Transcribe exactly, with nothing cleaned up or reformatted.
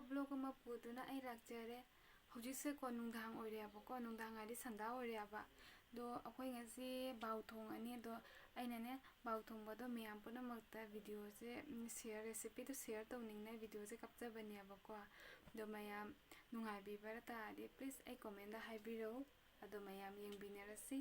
Vlog ꯑꯃ ꯄꯨꯗꯨꯅ ꯑꯩ ꯂꯥꯛꯆꯔꯦ꯫ ꯍꯧꯖꯤꯛꯁꯦꯀꯣ ꯅꯨꯡꯗꯥꯡ ꯑꯣꯏꯔꯦꯕꯀꯣ, ꯅꯨꯡꯗꯥꯡ ꯍꯥꯏꯗꯤ ꯁꯟꯗꯥ ꯑꯣꯏꯔꯦꯕ꯫ ꯑꯗꯣ ꯑꯩꯈꯣꯏ ꯉꯁꯤ ꯕꯥꯎ ꯊꯣꯡꯉꯅꯤ꯫ ꯑꯗꯣ ꯑꯩꯅꯅꯦ, ꯕꯥꯎ ꯊꯣꯡꯕꯗꯣ ꯃꯌꯥꯝ ꯄꯨꯝꯅꯃꯛꯇ videoꯁꯦ, ꯎꯝ, share, recipeꯗꯣ share ꯇꯧꯅꯤꯡꯅ videoꯁꯦ ꯀꯥꯞꯆꯕꯅꯦꯕꯀꯣ꯫ ꯑꯗꯣ ꯃꯌꯥꯝ ꯅꯨꯡꯉꯥꯏꯕꯤꯕ ꯇꯥꯔꯗꯤ please ꯑꯩ commentꯗ ꯍꯥꯏꯕꯤꯔꯛꯎ꯫ ꯑꯗꯣ ꯃꯌꯥꯝ ꯌꯦꯡꯕꯤꯅꯔꯁꯤ꯫